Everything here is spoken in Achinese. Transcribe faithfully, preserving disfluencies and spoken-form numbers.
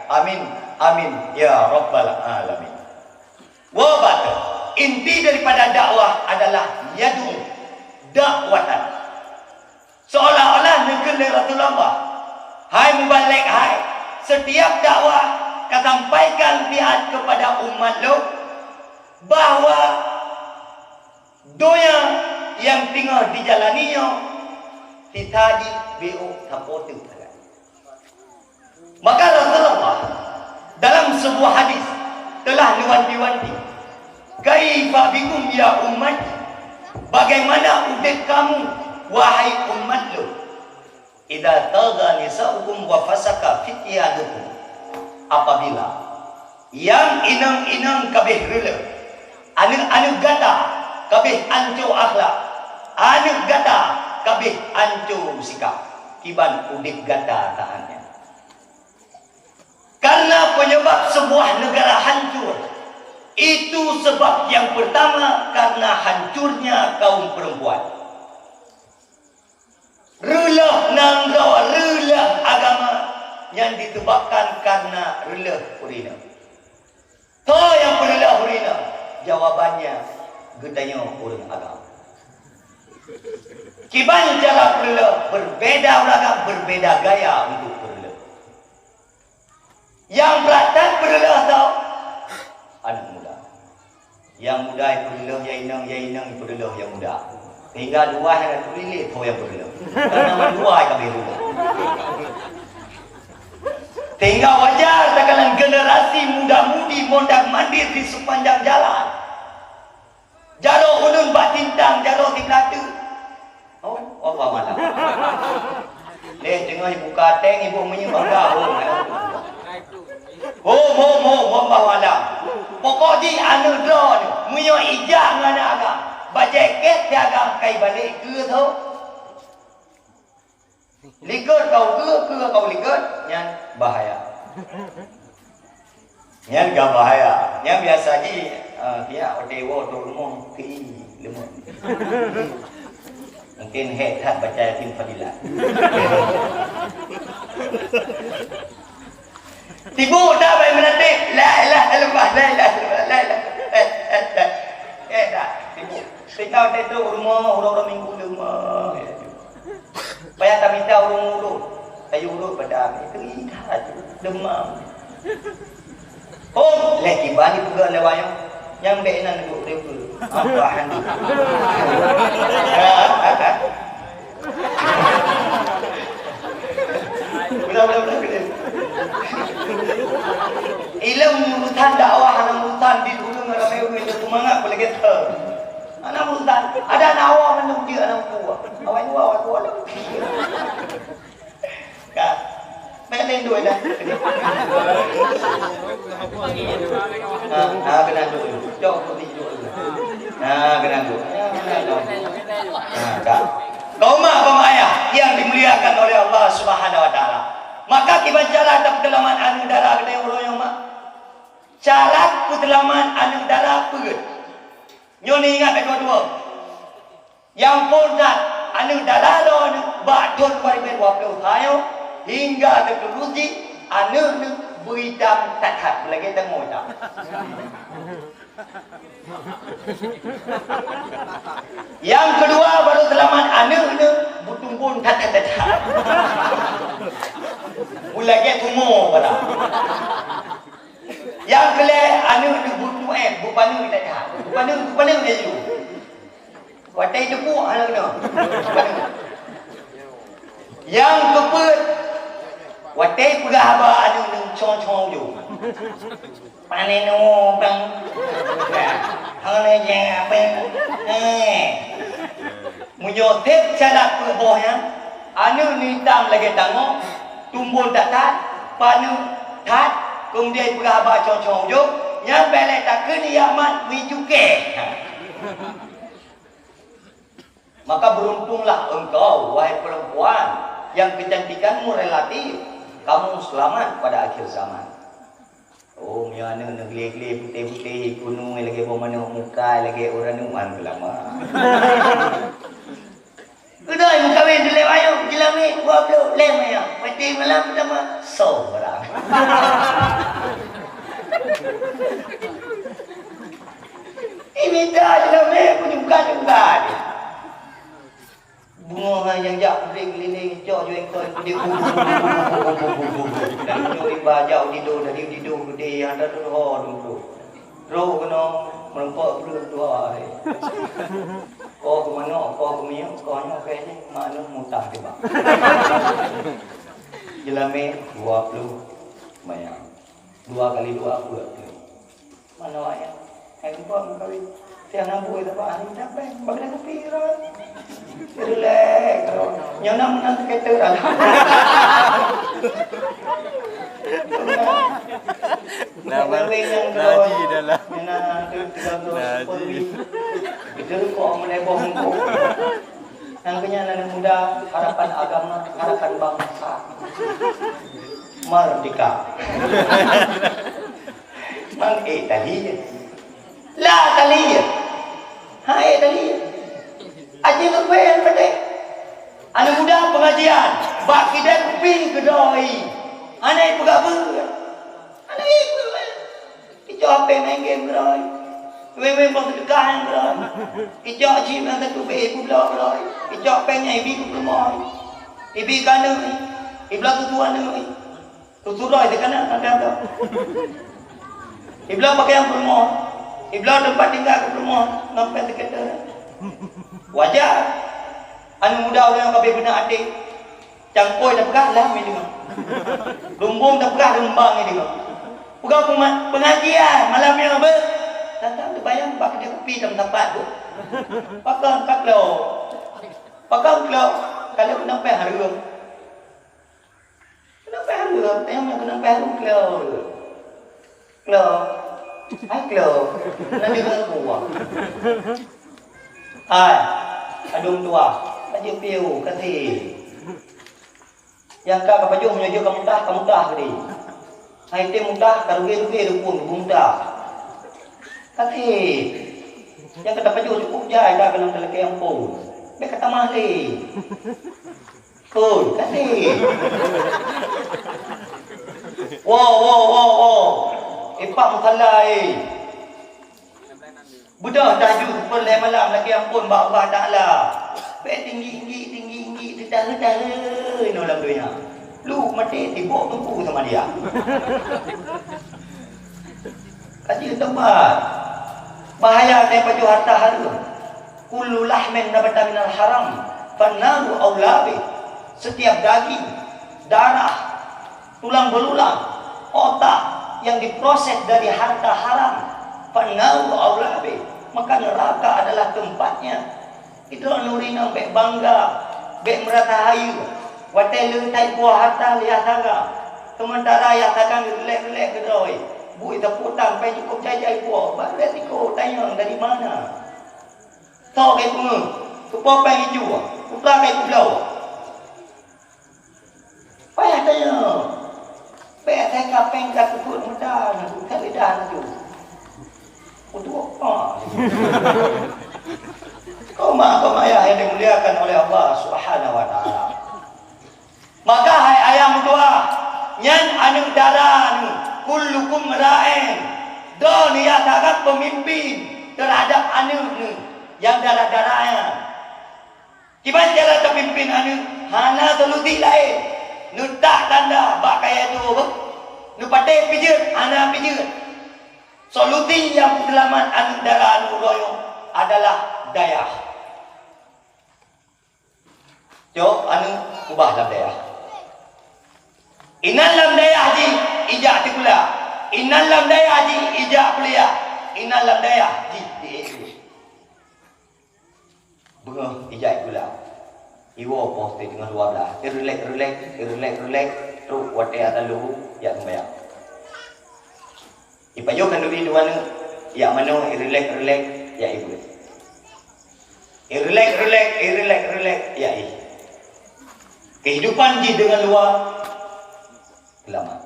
Amin, amin, ya rabbal alamin. Wa ba'du, inti daripada dakwah adalah yad'u, dakwatan. Seolah-olah neukheun lé Rasulullah, "Hai mubalek, hai, setiap dakwah kasampaikan siat kepada umat lôn bahwa donya nyang teungoh dijalani nyoe sisa jih beu sapeue teuk sagai." Maka Rasulullah dalam sebuah hadis telah neuwanti-wanti, "Kaifa bikum ya ummati?" Bagaimana udeb kamu, wahai umat lôn? "Idza tagha nisa'ukum wa fasaka fityanukum." Apabila nyang inong-inong kabeh reuleuh, aneuk-aneuk gata kabeh anco akhlak, aneuk gata kabeh anco sikap, kiban udeb gata saat nyan. Karena penyebab sebuah negara hancur, itu sebab yang pertama karena hancurnya kaum perempuan. Reuleuh nanggroe, reuleuh agama nyang disebabkan karena reuleuh ureueng inong. Toh nyang peureuleuh ureueng inong? Jawabannya, geutanyoe ureueng agam. Kiban cara peureuleuh, berbeda ureueng agam, berbeda gaya untuk peureuleuh. Nyang brat that peureuleuh tau aneuk muda. Nyang muda peureuleuh nyang inong, nyang inong peureuleuh nyang muda. Sehingga dua nyang teulilit tho nyang peureuleuh. Karena mandua ka beu rubah. Sehingga wajar takalon generasi muda-mudi mondar-mandir di sepanjang jalan. Jaroe ulôn bak tintang, jaroe siblateuk. Oh, Allah malam. Leh teungoh ibuka tank, iboh minyeuk bangga, oh, malam. Ho, ho, ho, Allah malam. Pokok jih aneuk droeneuh, meunyoe ijak ngon aneuk agam, bajèe kèt si agam kai balek keu tho. Likot kau keu, keu kau likot, nyan bahaya. Nyan ka bahaya. Nyan biasa jih, eh, pihak watèe woe trok rumoh, keu i, leumah. Mungkin hèk that baca Yasin Fadilah. Sibuk dah bai meuratéb, la ilaha illallah, la ilaha illallah, la ilaha illallah. Eh, eh, eh, eh, dah, sibuk. Sehingga watèe trok rumoh, uroe-uroe minggu leumah. Payah tamita ureueng urut. Tayue urut padam. Itu ingat demam. Hom, leh kiban dipeugah lé wayang. Nyang bèk inan duek deue. Apa handi? Udah, udah, udah, udah. Ilôn urusan dakwah, hana urusan di ureueng ramè ureueng, seumangat beulagèe thon. Hana urusan. Ada nyawa mandum dia anak buah. Awak dua, awak dua lagi. Ka. Main lain dua dah. Ha, ha, kena dua. Jauh putih dua. Ha, kena dua. Ha, ka. Kaum mak, kaum ayah yang dimuliakan oleh Allah Subhanahu wa Taala. Maka kiban cara tapeuteulamat aneuk dara keunoe uroe nyoe, mak. Syarat peuteulamat aneuk dara peue? Nyoe neuingat dua-dua. Nyang phôn that, aneuk dara droeneuh bak thôn dua ribèe dua ploh tanyoe hingga teuturot jih aneuk neuh beuitam that-that, beulagèe tangoe itam. Nyang keudua, barô seulamat aneuk neuh beutumbon that-that-that. Beulagèe tumo barang. Nyang keulhèe, aneuk neuh beutuéh, beupaneuk that-that. Beupaneuk, beupaneuk laju. Watèe jipuk hana keunoe. Nyang keupeuet, watèe peugah haba aneuk neuh cong-cong ujong. Pane nyoe bang. Hana nyang apa? Eh. Meunyoe sép syarat peuet boh nyan, aneuk neuh itam lagèe tangoe, tumbon that-that, paneuk that, keumudian peugah haba cong-cong ujong, nyan bèk lé takheun i amat meucukée. Maka beruntunglah engkau, wahai perempuan, yang kecantikanmu relatif, kamu selamat pada akhir zaman. Oh, meunyoe aneuk neuh gle-gle putéh-putéh, kunong lagèe boh manok, muka lagèe ureueng nuan ulama. Beutôi, meukawen dilèe ayong, jilangit, dua ploh, lhèe manyang. Maté malam pertama, soe barang. Di bu, bu, bu, bu, bu, bu, bu, bu, bu. Dan duduk di bajau tidur, dari tidur gede, ada tu ho duduk. Roh kena merempak perut dua hari. Kau ke manok, kau ke minyak, kau nyoe kayaknya manok mutah tiba. Jelamé dua puluh mayang. Dua kali dua puluh. Mana wayang? Hai, lupa mengkawin. Tiang nabui tak apa, hari tak apa. Bagi dah kopi, Ron. Relax, Ron. Nyonya menang skater dah. Nah, Ron. Naji dah lah. Nyonya tu tiga belas Naji. Itu kok meneboh engkau. Nang kenya anak muda, harapan agama, harapan bangsa. Merdeka. Mang eh tali. La tali. Hai tali. Aji leubeh padé. Anak muda pengajian, bak kidai kupi keudroe. Anak peugah beuet. Anak ibu. Icok H P main game keudroe. Weng-weng bak sedekah nyang keudroe. Icok chip nyang satu B peublok keudroe. Icok peng nyang ibi keu peurumoh. Ibi keu aneuk. Ibloe tutu aneuk. Tutu droe teuka na, tanda tu. Ibloe pakaian peurumoh. Ibloe teumpat tinggai keu peurumoh. Ngon peng seketer. Wajar. Aneuk muda ureueng nyang ka beubeuna até. Cangkôi tapeugah lam i deungoe. Lumbông tapeugah lumbang i deungoe. Peugah pema-, pengajian malam nyoe beuh. Datang teubayang bak keude kupi lam sapat bu. Pakon ka klo. Pakon klo. Kalau keuneuk pèh hareuem. Keuneuk pèh hareuem, tanyong keuneuk pèh hareuem klo. Klo. Hai klo. Laju keu buah. Hai. Adong tuah. Laju piu kasih. Nyang ka kapajoh meunyoe jeuet ka mutah, ka mutah keudeh. Hai tem mutah, ka ruge-ruge dukun, mutah. Kasih. Nyang ka tapajoh cukup jai ka keuneuk talakée ampôn. Bèk ka tamah lé. Oi, kasih. Wo, wo, wo, wo. Ipak musalla, eh. Beudôh tahajud siplôh lhèe malam lakèe ampôn bak Allah Taala. Bèk tinggi-tinggi, tinggi-tinggi, teudahe-dahe nyoe lam donya. Lu maté sibok teungku sama dia. Kaji teubat. Bahaya teuh pajoh harta hareuem. Kullu lahmin nabata minal haram, fannaru aula bih. Setiap daging, darah, tulang belulang, otak yang diproses dari harta haram, fannaru aula bih. Maka neraka adalah tempatnya. Idroe nuri nang bèk bangga, bèk meurasa hayeue. Watèe le that ipuwoe harta lé yah saga, seumeuntara yah saga geurilek-rilek keudroe, buet sapeue utang pèng cukôp jai-jai ipuwoe, bah resiko tanyong dari mana? Soe ka ipeungeuh, keupeue pèng ijue, peue ka ipeubloe. Payah tanyong. Bèk asai kapéng ka teupeuet meuda na tu, ka lidah na tu. Untuk apa? Kaum, kaum ayah yang dimuliakan oleh Allah Subhanahu wa Taala. Maka hai ayah meutuah, nyan aneuk dara neuh, kullukum ra'in. Droeneuh yah sagat peumimpin teuhadap aneuk neuh nyang dara-dara nyan. Kiban cara tapimpén aneuk, hana solusi laén. Neutak tanda bak kayèe tuwoe beuh. Neupatéh pijeut, hana pijeut. Solusi nyang peuseulamat aneuk dara aneuk uroe nyoe adalah dayah. Cok aneuk ubah lam dayah. Inan lam dayah jih ijak sikula. Inan lam dayah jih ijak kuliah. Inan lam dayah jih di S D. Beungoh ijak sikula. Iwoe poh teungoh dua blah. Irilek-rilek, irilek-rilek, trok watèe ata lheuh jak seumayang. Ipajoh khanduri dua aneuk, jak manoe irilek-rilek, jak ibeuet. Irilek-rilek, irilek-rilek, jak i. Kehidupan jih deungon luwa seulamat.